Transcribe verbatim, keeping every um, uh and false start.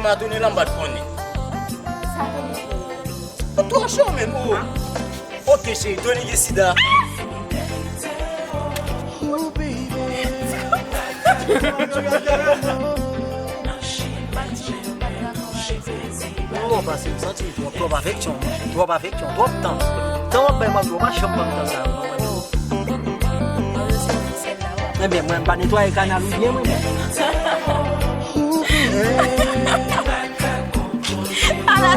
Pa tounen la, m pa t konnen. Ou twò cho menm, ou. Ok, cheri, Tony gen sida. Ou pase m santi twòp, twòp afeksyon, twòp afeksyon, twòp tan. Tan w ap bay m ap twòp, pa janm ban m tan sa yo, non, mwen menm. Ebyen, mwen m pa netwaye kanal ou byen, mwen menm. Ala